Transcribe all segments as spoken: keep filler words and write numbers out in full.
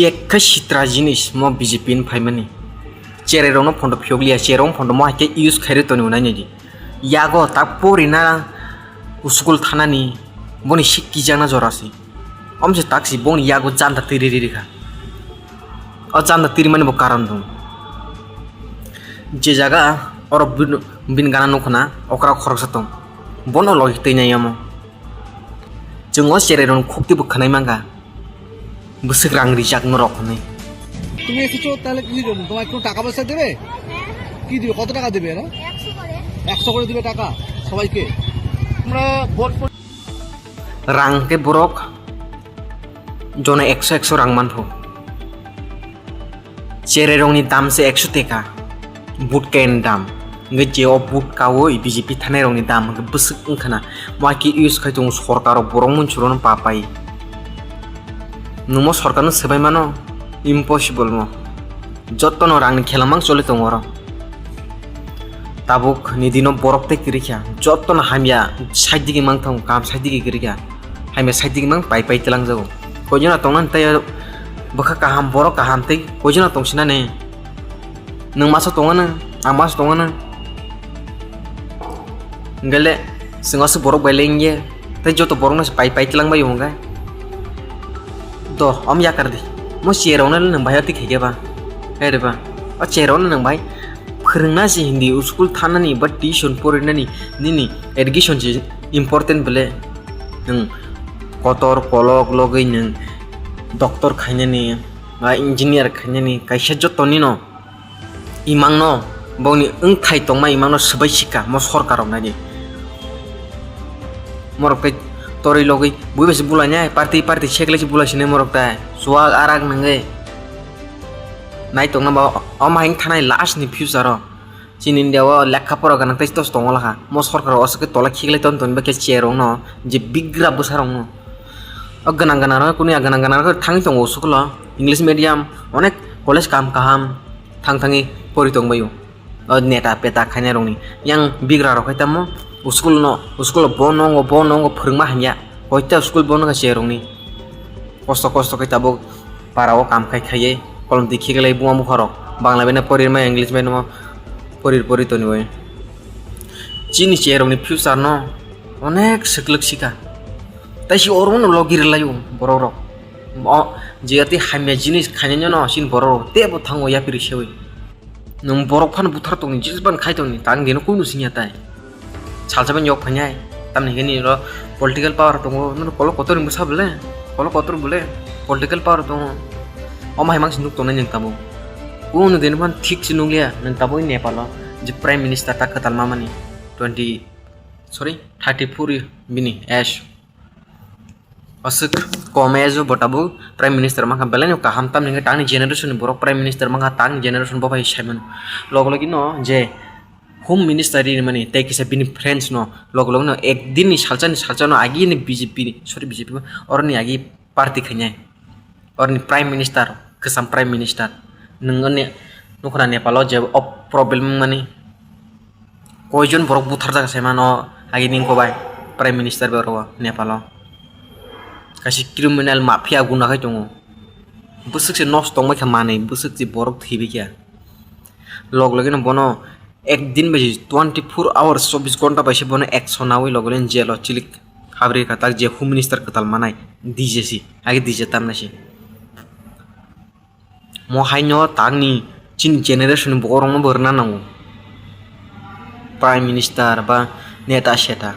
Ekha sitra jinis mo B J P ni phaimani. Cherai rokno phondo phiyokliya, cherai rokno phondo mo hai khe use khairwi toni unai nai di. Yago tak porina school thanani boni sik kijakna jora se. Omse taksi boni yago janda tiri riri kha. O janda tiri mani bo karon dong. Je jaga oro bin, bin gana nukho na okra khoroksa tong. Bono logi twi nai omo. Chwng o cherai rokni khukti bo khwnai mankha. Bwswk rang rijak norok hwnwi. তুমি এসেছো তাহলে কি জন্য? তোমার কোনো টাকা পয়সা দেবে? কি দিবে? কত টাকা দেবে এরা? একশো করে। একশো করে দিবে টাকা সবাইকে? তোমরা ভোট করে Rang khe borok jona ekso ekso rang manpho. Cherai rokni dam se ekso teka. Boot kaini dam. Hwnkhe je o boot kaui B J P thanai rokni dam hwnkhe bwswk wngkhana. Mo hai khe use khai tongo sorkar rok borok munsuro no papai. Nwng mo sorkar no swbai mano? Impossible mo. Jotono rangni khela mang choli tongo oro. Tabuk ni dino borok tei kwrwi kha. Jotono hamya side digi mang thango, kaham side digi kwrwi kha. Hamya side digi mang pai pai twlang jago. Koijona tongna tei bwkha kaham, borok kaham tei koijona tongsinani. Nwng masa tongo nwng, ang masa tongo nwng. Hwnkhe le chwng aswk borok bai le wngya, tei joto borok no se pai pai twlang bai hwnkhai. Do, om yakar di. Mo cherok no le nwng bai ati khaikhe ba. Hai re ba. O cherok no nwng bai phwrwngna se hindi school thanani ba tuition porinani nini education se important bele. Nwng kotor kolok logwi nwng doctor khainani ba engineer khainani kaisa joto nino. Imangno bongni wngthai tongma imangno swbai sika mo sorkar rok naidi. Morok tei torwi logwi bui bai se bulai nai party party seklai se bulai sinai morok tai chuwak arak nangwi nai tongna ba omo hai wngthanai last ni future o chini India o lekha pora gwnang tei tos tongo lakha mo sorkar o aswk khe tola khiklai ton ton bai khe chair rok no je bigra bwsa rok no o gwnang gwnang rok kunu ya gwnang gwnang rok thangwi tongo school o English medium onek college kaham kaham. Thang thangwi pori tongbaio. O neta peta khainai rokni yang bigra rok hai tamo school no school bo nongo bo nongo phwrwngma hamya koita school bo nokha se rokni kosto kosto khe tabuk para o kam khai khaiye kolom twi khiklai buma bupha rok bangla bai no pori ma english bai no pori pori toni bai chini che rokni future no onek swklwk sika tei si oro no logi rwlaio borok rok o je ati hamya jinis khainai no chini borok rok tebo thango yapri sewi. Nwng borok phano buthar tongni, jis ban khai tongni, tang dino kunu singya tai. Salsa ban yok phainai, tamni hini ro political power tongo, noro kolok kotor ni bwsa bole, kolok kotor bole, political power tongo. Omo hai mangsi nuk tongnai nwng tabuk. Kunu dino phan thik se nukliya, nwng tabuk Nepal o je prime minister ta kwtal mamani twenty, sorry, thirty four bini age. Aswk kom age o bo tabuk prime minister mankha belai no kaham tamni hwnkhe tangni generation ni borok prime minister mankha tangni generation bo bai sai mano log logi no je home minister ri mani tei kisa bini friends no log logi no ek din ni salsa ni salsa no agi ni B J P ni sorry B J P oroni agi party khainai oroni prime minister kwcham prime minister nwng ani nukha na Nepal o je o problem wngmani. Koijon borok butharjak se mano agini wngkha bai prime minister bai oro Nepal o kaisa criminal mafia guna khai tongo bwswk se nosto wngbai kha manwi bwswk se borok thwibai kha log logino bono ek din bai twenty four hours chobbish ghonta bai se bono action naui log logino jail o chilik habri kha tak je home minister kwtal manai D J si age D J tamnai se. Mo haino tangni chini generation ni borok rokno bo rwna nango prime minister ba neta seta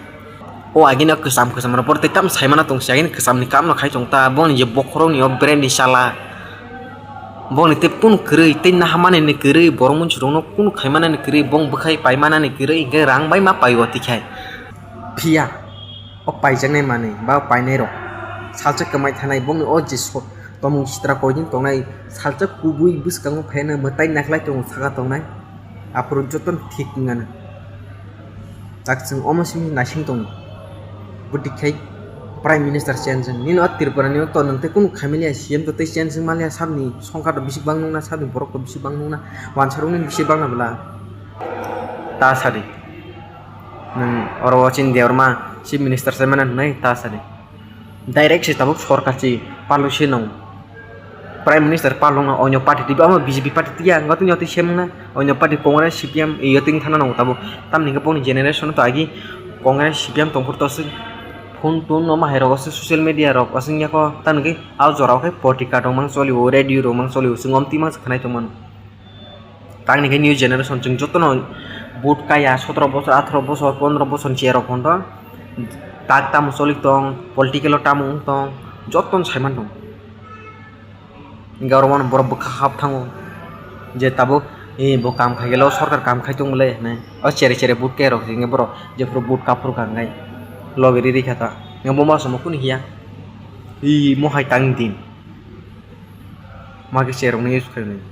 o agini kwcham kwcham rok borok tei tamo saimano tong si agini kwcham ni kam no khai tong ta boni je bokhorok ni o brand ni chala boni tei kunu kwrwi tei naha mani ni kwrwi borok mwnsu rokno kunu khai mani ni kwrwi bong bwkhai pai mani ni kwrwi hwnkhe rang bai ma pai o twi khai phiya o paijaknai manwi ba painai rok salsa kwmai thanai bongni o je so tomung sitra koidin tongnai salsa kubui bwskango phaina mwtai naklai tongo saka tongnai aphuru jotono thik wngano tak chwng omo simi naising tongo bwtwi khai prime minister change wng nini o tripura ni o to nwng tei kunu khaimaliya C M to tei change wng maliya sabni songkha to bisi bang nukna sabni borok to bisi bang nukna wansarokni bisi bangna bwla ta sadi. Nwng oro o chini Debbarma chief minister se mano hinwi ta sadi. Direct se tabuk sorkar se palu se nung. Prime Minister palong no onyo party twi, omo B J P party twi ya, ang twi nyotwi semna onyo party Congress, C P M, iyo twi thana nango tabuk. Tamni hwnkhe boni generation to agi Congress, C P M tongphuru to swk phone tun no mahai rok aswk social media rok aswk yako tamni hwnkhe a jora o khe politica rok mang choli o, radio rok mang choli o, chwng om twi mang se khnai tongmano. Tamni hwnkhe new generation chwng jotono vote kaya sotro bosor, atharo bosor, pondro bosor ni chair rok phono tak tamo choli tong, political o tamo wng tong, jotono saiman tong. Hingke oro wano borok bwkha hap thango je tabuk, "Eh, bo kam khai gelo, sorkar kam khai tong le," hinui. O chere chere vote kaya rok hingke borok jephuru vote kaphuru kha hingke loge riri kha ta. Hingke bo ma samo kunu hiya. Ih, mo hai tang din. Ma khe cherokno use khainai.